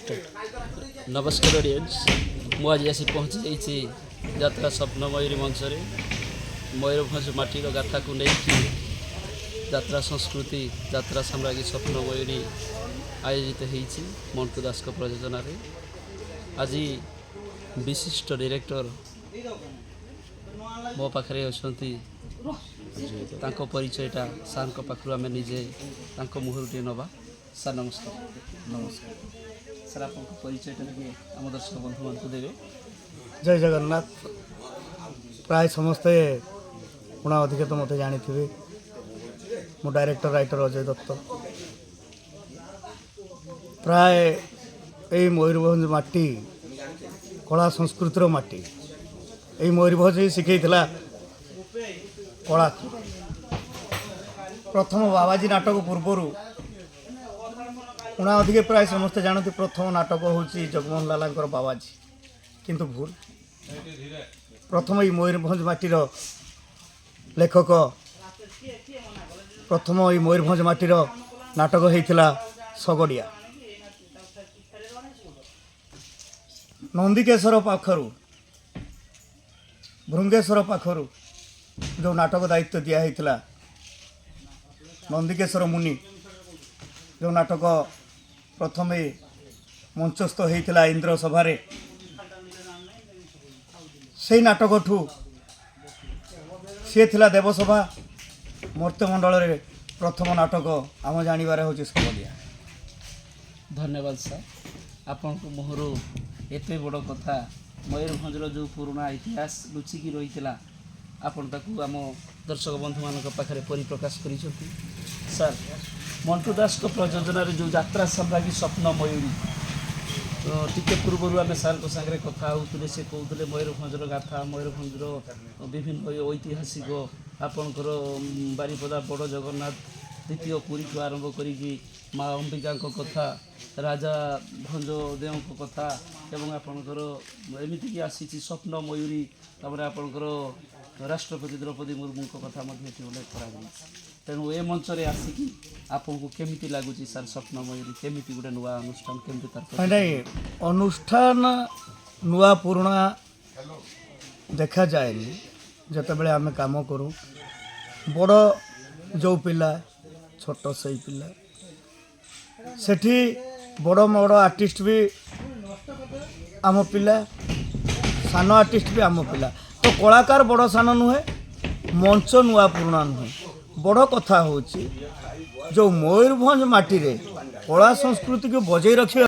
ନମସ୍କାର ଅଡ଼ିଏନ୍ସ। ମୁଁ ଆଜି ଆସି ପହଞ୍ଚି ଯାଇଛି ଯାତ୍ରା ସ୍ୱପ୍ନମୟୂରୀ ମଞ୍ଚରେ। ମୟୂରଭଞ୍ଜ ମାଟିର ଗାଥାକୁ ନେଇକି ଯାତ୍ରା ସଂସ୍କୃତି, ଯାତ୍ରା ସାମ୍ରାଜ୍ଞୀ ସ୍ୱପ୍ନମୟୂରୀ ଆୟୋଜିତ ହେଇଛି ମଣ୍ଟୁ ଦାସଙ୍କ ପ୍ରଯୋଜନାରେ। ଆଜି ବିଶିଷ୍ଟ ଡିରେକ୍ଟର ମୋ ପାଖରେ ଅଛନ୍ତି। ତାଙ୍କ ପରିଚୟଟା ସାର୍ଙ୍କ ପାଖରୁ ଆମେ ନିଜେ ତାଙ୍କ ମୁହଁରୁ ଟିକେ ନେବା। ସାର୍, ନମସ୍କାର। ନମସ୍କାର। ସାର୍, ଆପଣଙ୍କ ପରିଚୟଟା ଟିକେ ଆମ ଦର୍ଶକ ବନ୍ଧୁମାନଙ୍କୁ ଦେବେ। ଜୟ ଜଗନ୍ନାଥ। ପ୍ରାୟ ସମସ୍ତେ ଉଣା ଅଧିକ ତ ମୋତେ ଜାଣିଥିବେ। ମୁଁ ଡାଇରେକ୍ଟର, ରାଇଟର ଅଜୟ ଦତ୍ତ। ପ୍ରାୟ ଏଇ ମୟୂରଭଞ୍ଜ ମାଟି କଳା ସଂସ୍କୃତିର ମାଟି। ଏଇ ମୟୂରଭଞ୍ଜ ହିଁ ଶିଖେଇଥିଲା କଳା। ପ୍ରଥମ ବାବାଜୀ ନାଟକ ପୂର୍ବରୁ ଉଣା ଅଧିକ ପ୍ରାୟ ସମସ୍ତେ ଜାଣନ୍ତି, ପ୍ରଥମ ନାଟକ ହେଉଛି ଜଗମୋହନ ଲାଲାଙ୍କର ବାବାଜୀ। କିନ୍ତୁ ଭୁଲ। ପ୍ରଥମ ଏଇ ମୟୂରଭଞ୍ଜ ମାଟିର ଲେଖକ, ପ୍ରଥମ ଏଇ ମୟୂରଭଞ୍ଜ ମାଟିର ନାଟକ ହେଇଥିଲା ଶଗଡ଼ିଆ। ନନ୍ଦିକେଶ୍ୱର ପାଖରୁ, ଭୃଙ୍ଗେଶ୍ୱର ପାଖରୁ ଯେଉଁ ନାଟକ ଦାୟିତ୍ୱ ଦିଆହେଇଥିଲା, ନନ୍ଦିକେଶ୍ୱର ମୁନି ଯେଉଁ ନାଟକ ପ୍ରଥମେ ମଞ୍ଚସ୍ଥ ହେଇଥିଲା ଇନ୍ଦ୍ର ସଭାରେ, ସେଇ ନାଟକଠୁ ସିଏ ଥିଲା ଦେବସଭା। ମର୍ତ୍ତ୍ୟମଣ୍ଡଳରେ ପ୍ରଥମ ନାଟକ ଆମ ଜାଣିବାରେ ହେଉଛି ଶଗଡ଼ିଆ। ଧନ୍ୟବାଦ ସାର୍। ଆପଣଙ୍କ ମୁହଁରୁ ଏତେ ବଡ଼ କଥା, ମୟୂରଭଞ୍ଜର ଯେଉଁ ପୁରୁଣା ଇତିହାସ ଲୁଚିକି ରହିଥିଲା, ଆପଣ ତାକୁ ଆମ ଦର୍ଶକ ବନ୍ଧୁମାନଙ୍କ ପାଖରେ ପରିପ୍ରକାଶ କରିଛନ୍ତି। ସାର୍, ମଣ୍ଟୁ ଦାସଙ୍କ ପ୍ରଯୋଜନାରେ ଯେଉଁ ଯାତ୍ରା ସମ୍ରାଜ୍ଞୀ ସ୍ୱପ୍ନ ମୟୂରୀ, ତ ଟିକେ ପୂର୍ବରୁ ଆମେ ସାର୍ଙ୍କ ସାଙ୍ଗରେ କଥା ହେଉଥିଲେ। ସେ କହୁଥିଲେ ମୟୂରଭଞ୍ଜର ଗାଥା, ମୟୂରଭଞ୍ଜର ବିଭିନ୍ନ ଐତିହାସିକ, ଆପଣଙ୍କର ବାରିପଦା ବଡ଼ ଜଗନ୍ନାଥ, ଦ୍ୱିତୀୟ ପୁରୀଠୁ ଆରମ୍ଭ କରିକି ମା ଅମ୍ବିକାଙ୍କ କଥା, ରାଜା ଭଞ୍ଜ ଦେଓଙ୍କ କଥା ଏବଂ ଆପଣଙ୍କର ଏମିତିକି ଆସିଛି ସ୍ୱପ୍ନ ମୟୂରୀ। ତାପରେ ଆପଣଙ୍କର ରାଷ୍ଟ୍ରପତି ଦ୍ରୌପଦୀ ମୁର୍ମୁଙ୍କ କଥା ମଧ୍ୟ ଏଠି ଉଲ୍ଲେଖ କରାଯାଇଛି। ତେଣୁ ଏ ମଞ୍ଚରେ ଆସିକି ଆପଣଙ୍କୁ କେମିତି ଲାଗୁଛି ସାର୍? ସ୍ୱପ୍ନ ମୟୂରୀ କେମିତି ଗୋଟେ ନୂଆ ଅନୁଷ୍ଠାନ, କେମିତି ତାର ନାଇଁ ନାଇଁ, ଅନୁଷ୍ଠାନ ନୂଆ ପୁରୁଣା ଦେଖାଯାଏନି। ଯେତେବେଳେ ଆମେ କାମ କରୁ, ବଡ଼ ଯେଉଁ ପିଲା, ଛୋଟ ସେଇ ପିଲା। ସେଠି ବଡ଼ ବଡ଼ ଆର୍ଟିଷ୍ଟ ବି ଆମ ପିଲା, ସାନ ଆର୍ଟିଷ୍ଟ ବି ଆମ ପିଲା। ତ କଳାକାର ବଡ଼ ସାନ ନୁହେଁ, ମଞ୍ଚ ନୂଆ ପୁରୁଣା ନୁହେଁ। ବଡ଼ କଥା ହେଉଛି ଯେଉଁ ମୟୂରଭଞ୍ଜ ମାଟିରେ କଳା ସଂସ୍କୃତିକୁ ବଜେଇ ରଖିବା।